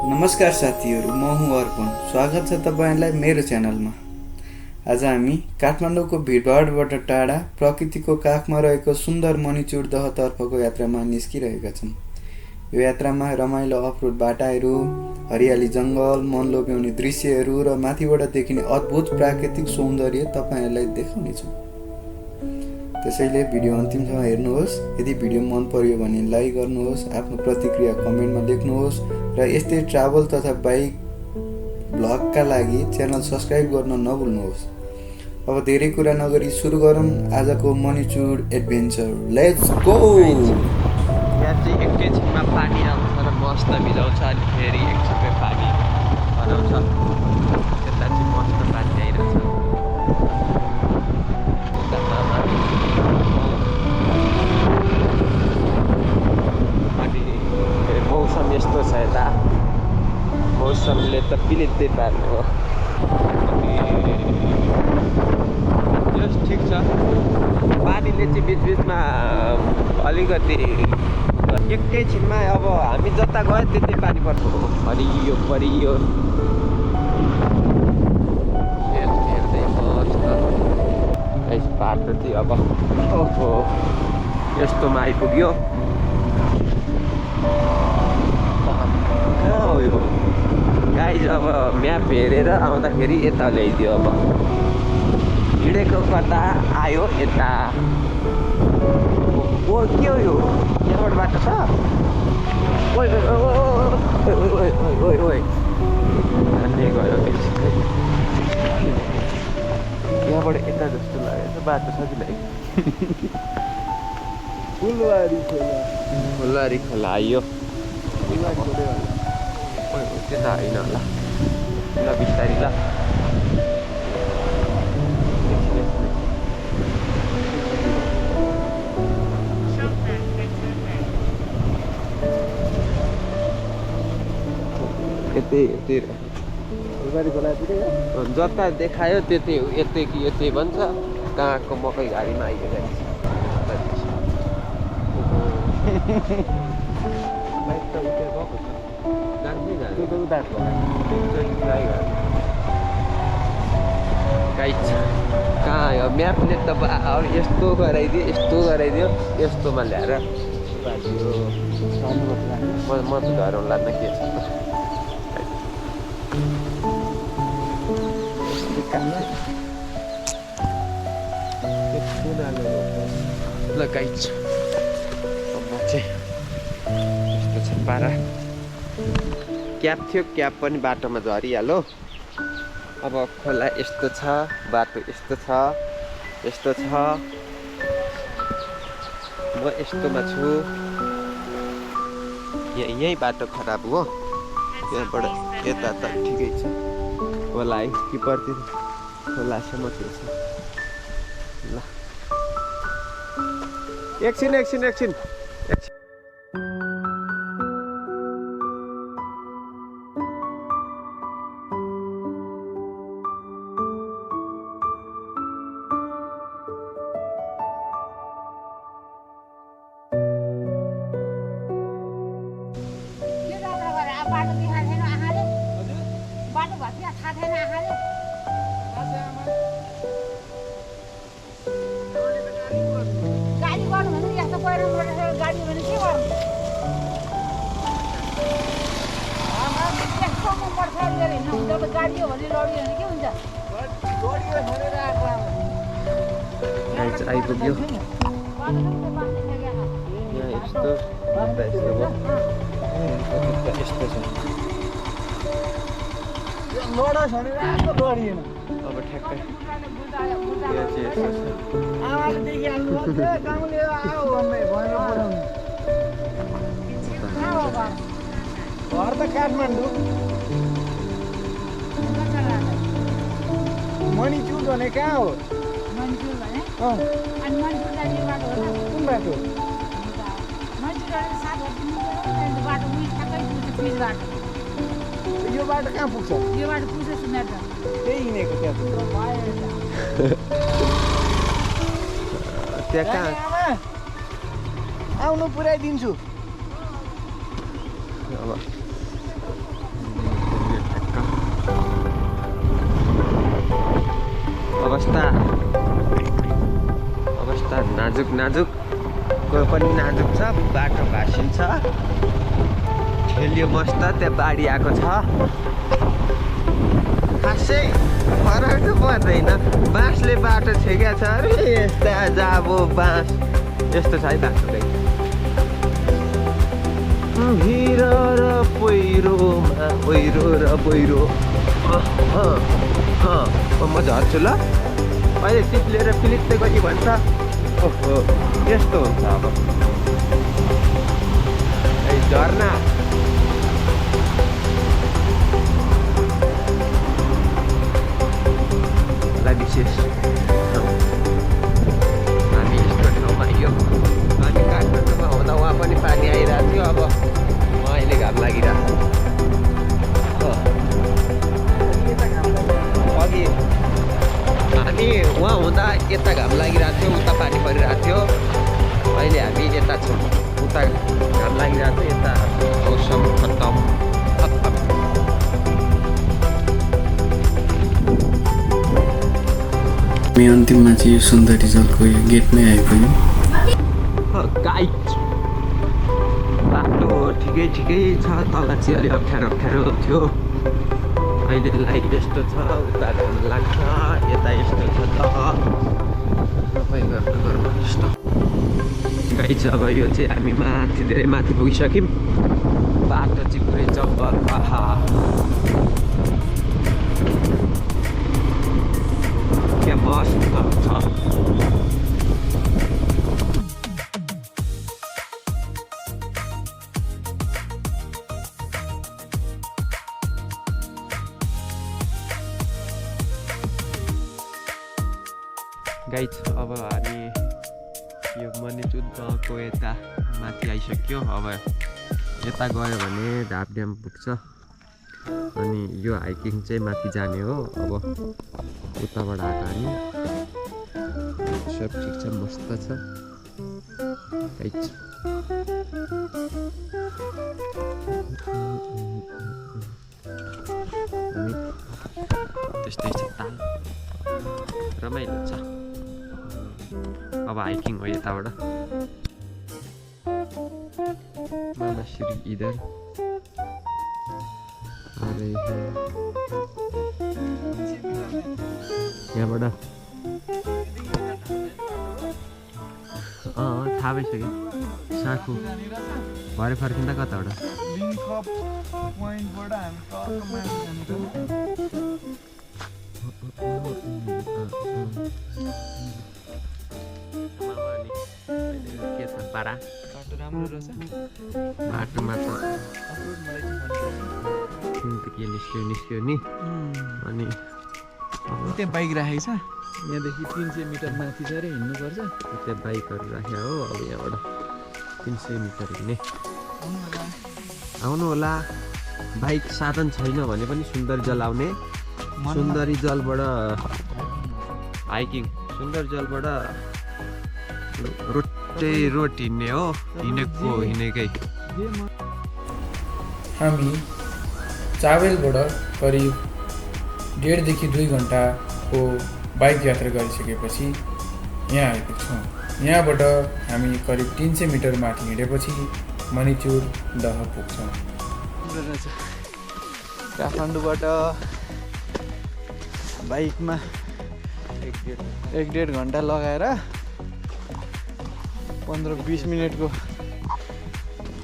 नमस्कार साथीहरू, म हुँ अर्पण। स्वागत छ तपाईलाई मेरो च्यानलमा। आज हामी काठमाडौँको भिडभाडबाट टाढा प्रकृतिको काखमा रहेको सुन्दर मणिचुर दहतर्फको यात्रामा निस्किरहेका छौँ। यो यात्रामा रमाइलो अफरोड बाटाहरू, हरियाली जङ्गल, मन लोभ्याउने दृश्यहरू र माथिबाट देखिने अद्भुत प्राकृतिक सौन्दर्य तपाईहरूलाई देखाउनेछौँ। त्यसैले भिडियो अन्तिमसम्म हेर्नुहोस्। यदि भिडियो मन पर्यो भने लाइक गर्नुहोस्, आफ्नो प्रतिक्रिया कमेन्टमा लेख्नुहोस् र यस्तै ट्राभल तथा बाइक भ्लगका लागि च्यानल सब्स्क्राइब गर्न नभुल्नुहोस्। अब धेरै कुरा नगरी सुरु गरौँ आजको मणिचुर एडभेन्चर। Let's go. यहाँ चाहिँ एकैछिनमा पानी आउँछ र मस्त भिजाउँछ अनि फेरि एकछिनमै पानी हराउँछ। यता चाहिँ मस्त पानी आइरहेछ। अनि मौसम यस्तो छ यता, मौसमले त पिलित्दै पार्ने हो। यस ठिक छ, पानीले चाहिँ बिचबिचमा अलिकति एकैछिनमा अब हामी जता गयो त्यतै पानी पर्छ। हरियो परियो हेर्दै मस्त बाटो चाहिँ अब ओहो यस्तोमा आइपुग्यो। कहाँ हो यो गाइज? अब म्याप हेरेर आउँदाखेरि यता ल्याइदियो। अब हिँडेको कता आयो यता। ओ के हो यो? यहाँबाट बाटो छ? ओइ ओइ ओइ गयो। यहाँबाट यता जस्तो लाग्यो बाटो छ कि लाग्यो? फुलबारी खोला आइयो। त्यता होइन होला, ल बिस्तारी ल। यतै जता देखायो त्यतै यतै कि यतै भन्छ। कहाँको मकै घारीमा आइदिएको कहाँ हो म्यापले त यस्तो गराइदियो यस्तोमा ल्याएर म त घर लान्न के छ ल गाइज। म चाहिँ यस्तो छ पारा। क्याब थियो, क्याब पनि बाटोमा झरिहाल्यो। अब खोला यस्तो छ, बाटो यस्तो छ, यस्तो छ। म यस्तोमा छु। यहीँ बाटो खराब हो, त्यहाँबाट यता त ठिकै छ। खोला है कि पर्तिर खोलासम्म छ। ल एकछिन बाटो देखाएको छैन आँखाले? बाटो भएको थियो थाहा छैन आँखाले? गाडी गर्नु भने यस्तो पहिरो मोटरसाइकल गाडी भने के गर्नु? यस्तो मोटरसाइकल लिएर हिँड्नु हुन्छ त गाडी हो भने लडियो भने के हुन्छ? आइपुग्यो यहाँ यस्तो यस्तो छ। अब ठ्याक्कै यहाँ चाहिँ यस्तो छ। घर त काठमाडौँ, मणिचुर भने कहाँ हो? मणिचुर भने अनि मणिचुर जाने बाटो हो त? कुन बाटो? मणिचुर बाटो उयो ठ्याक्कै पुग्छ पिच बाटो। यो बाटो कहाँ पुग्छ? यो बाटो पुग्छ सुनेर त त्यही हिँडेको त्यहाँ त्यहाँ कहाँ आउनु पुऱ्याइदिन्छु। अब नाजुक नाजुक कोही पनि नाजुक छ बाटो भासिन्छ ठेलियो मस्त त्यहाँ बाढी आएको छ खासै फरक पर्दैन बाँसले बाटो छेकेको छ अरे यस्ता जाबो बाँस यस्तो छ है बाटो भिर र पहिरोमा पहिरो र पहिरो म झर्छु ल अहिले सिट लिएर फिलिप्पै गरी भन्छ ओहो यस्तो हुन्छ अब ए झर्ना विशेष हामी यस्तो ठाउँमा आइयो अनि काठमाडौँमा हुँदा उहाँ पनि पानी आइरहेको थियो अब अहिले घाम लागिरहेको अघि हामी उहाँ हुँदा यता घाम लागिरहेको थियो उता पानी परिरहेको थियो अहिले हामी यता छौँ उता घाम लागिरहेको थियो यता मौसम खत्तम खत्तम हामी अन्तिममा चाहिँ यो सुन्दरी जलको यो गेटमै आइपुग्यौँ गाइड बाटो ठिकै छ तल चाहिँ अलि अप्ठ्यारो थियो अहिलेलाई यस्तो छ उता घाम लाग्छ यता यस्तो छ त यस्तो गाइड अब यो चाहिँ हामी माथि धेरै माथि पुगिसक्यौँ बाटो चाहिँ पुरै जङ्गल पाहाड क्या मस्त छ गाइड अब हामी यो मणिजुद्धको यता माथि आइसक्यो अब यता गयो भने ढाप ड्याम पुग्छ अनि यो हाइकिङ चाहिँ माथि जाने हो अब उताबाट आएको हामी सब ठिक छ मस्त छ गाइड त्यस्तै छ ताल रमाइलो छ अब हाइकिङ हो यताबाट मामाश्री इधर यहाँबाट थाहा भइसक्यो साखु भरे फर्किँदा कताबाट के छ पारा बाटो राम्रो रहेछ बाटोमा त के निस्क्यो नि अनि त्यहाँ बाइक राखेको छ यहाँदेखि 300 मिटर माथि गएर हिँड्नुपर्छ त्यहाँ बाइकहरू राख्यो हो अब यहाँबाट 300 मिटर हिँड्ने आउनु होला बाइक साधन छैन भने पनि सुन्दरी जल आउने सुन्दरी जलबाट हाइकिङ सुन्दरी जलबाट रोड हिँड्ने हो हिँडेकै हामी चावेलबाट करिब 1.5 देखि 2 घन्टाको बाइक यात्रा गरिसकेपछि यहाँ आइपुग्छौँ। यहाँबाट हामी करिब 300 मिटर माथि हिँडेपछि मणिचुर दह पुग्छौँ। काठमाडौँबाट बाइकमा 1.5 घन्टा लगाएर 15-20 मिनटको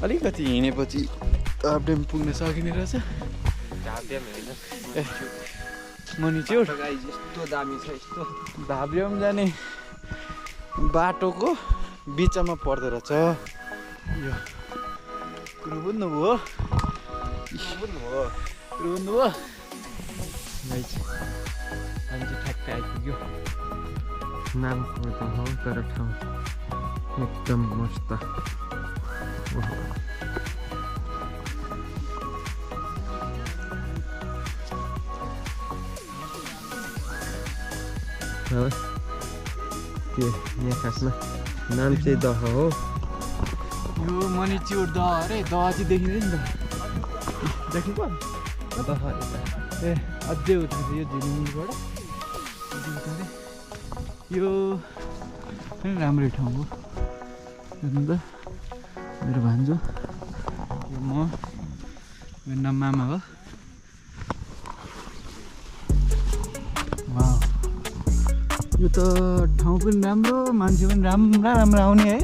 अलिकति हिँडेपछि ढाप ड्याम पुग्न सकिने रहेछ। मणिचुर यस्तो दामी छ यस्तो ढाप ड्याम जाने बाटोको बिचमा पर्दो रहेछ यो कुरो बुझ्नुभयो हामी चाहिँ ठ्याक्कै आइपुग्यो नाम खोज्दा हो तर ठाउँ एकदम मस्त के यहाँ खासमा नाम चाहिँ दह हो यो मणिचुर दह अरे दह चाहिँ देखिँदैन नि त देख्नु दह ए अझै उता यो झिलिमीबाट यो पनि राम्रै ठाउँ हो। हेर्नु त मेरो भान्जो, यो म, मेरो नाम मामा हो। वाउ, यो त ठाउँ पनि राम्रो, मान्छे पनि राम्रा राम्रा आउने है।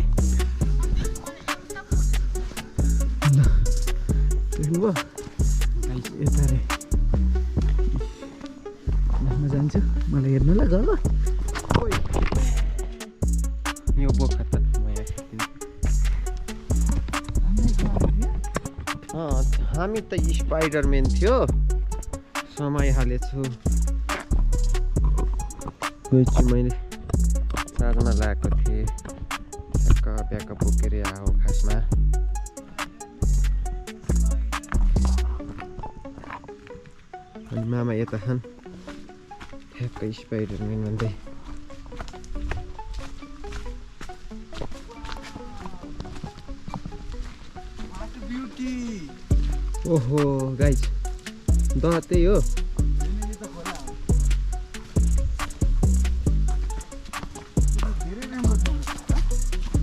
देख्नुभयो यता रे, म जान्छु, मलाई हेर्नु ल गयो। यो बोका त म यहाँ हामी त स्पाइडरम्यान थियो, समाइहालेछु। यो चाहिँ मैले सार्न लगाएको थिएँ, ब्याक बोकेर आऊ खासमा। अनि मामा यता छन् ठ्याक्कै स्पाइडरम्यान भन्दै। ओहो गाइज, द त्यही हो।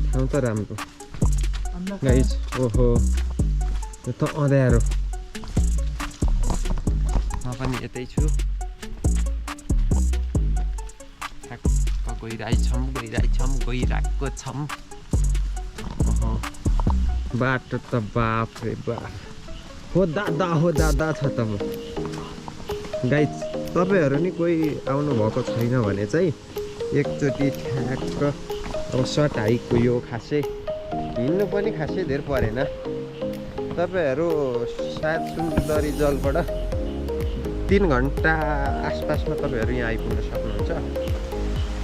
ठाउँ त राम्रो गाइज। ओहो यो त अँध्यारो। म पनि यतै छु, गइरहेको छौँ। बाटो त बाफ रे बाफ, हो दादा छ त। गाइज तपाईँहरू नि कोही आउनु भएको छैन भने चाहिँ एकचोटि ठ्याक्क अब सर्ट हाइकको यो खासै हिँड्नु पनि खासै धेर परेन। तपाईँहरू सायद सुन्दरी जलबाट 3 घन्टा आसपासमा तपाईँहरू यहाँ आइपुग्न सक्नुहुन्छ।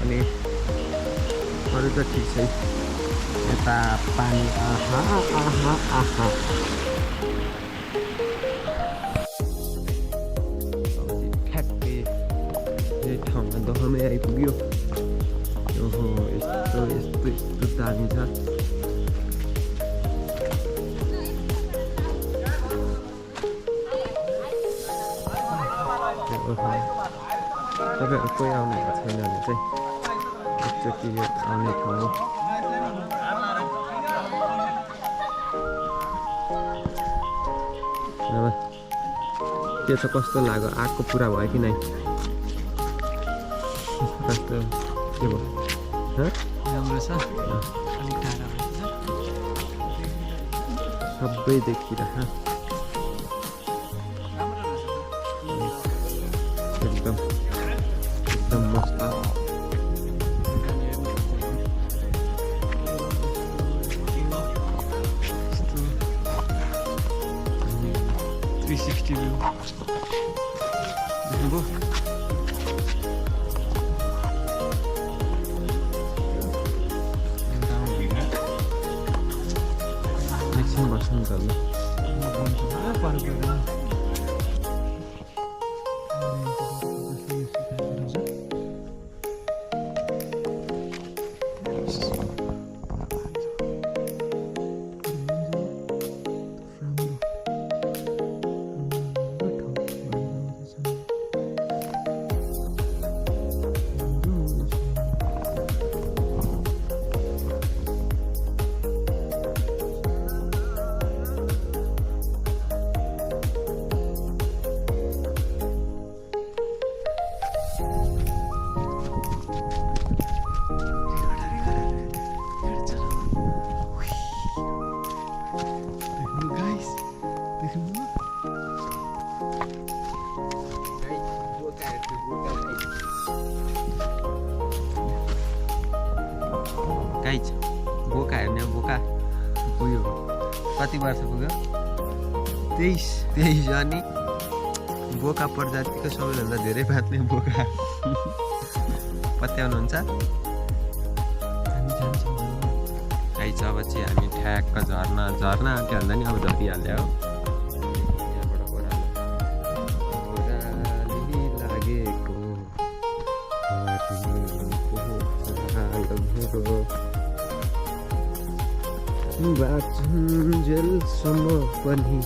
अनि अरू त ठिक छ। यता पानी आहा ठ्याक्कै यही ठाउँमा दहमै आइपुग्यो। ओहो यस्तो दामी छ। तपाईँहरू कोही आउनु भएको छैन भने चाहिँ एकचोटि यो आउने ठाउँ हो। के छ, कस्तो लाग्यो? आगो पुरा भयो कि नै? कस्तो के भयो? राम्रो छ, अलिक टाढा सबै देखिरह एकदम मस्त। 360 view देख्नुभयो? एकछिन बस्नु त ल। गाइज बोका हेर्ने बोका पुग्यो। कति वर्ष पुग्यो? 23 अनि बोका प्रजातिको सबैभन्दा धेरै बाँच्ने बोका पत्याउनुहुन्छ? गाइज अब चाहिँ हामी ठ्याक्क झर्ना आँट्यो भन्दा नि अब झरिहाल्यो हो। बाँचुन्जेलसम्म पनि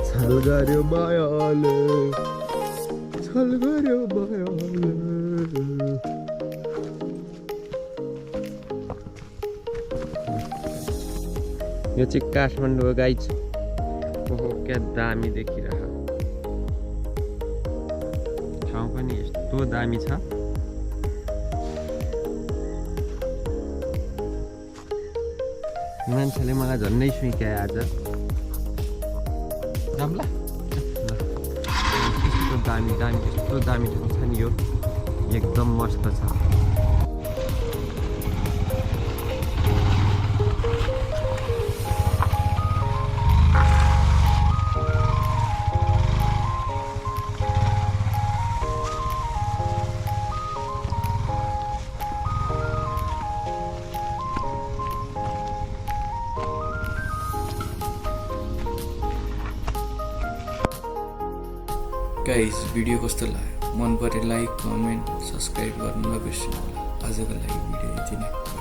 छाल गर्यो मायाले छल गर्यो भयो यो चाहिँ काठमाडौँ गाइज ओहो क्या दामी देखिरह ठाउँ पनि यस्तो दामी छ मान्छेले मलाई झन्डै सुइक्याए आज जाम्ला यस्तो दामी दामी यस्तो दामी ठाउँ छ नि यो एकदम मस्त छ गाइज भिडियो कस्तो लाग्यो मन परे लाइक कमेन्ट सब्सक्राइब गर्नु नबिर्सिनु होला आजको लागि भिडियो यति नै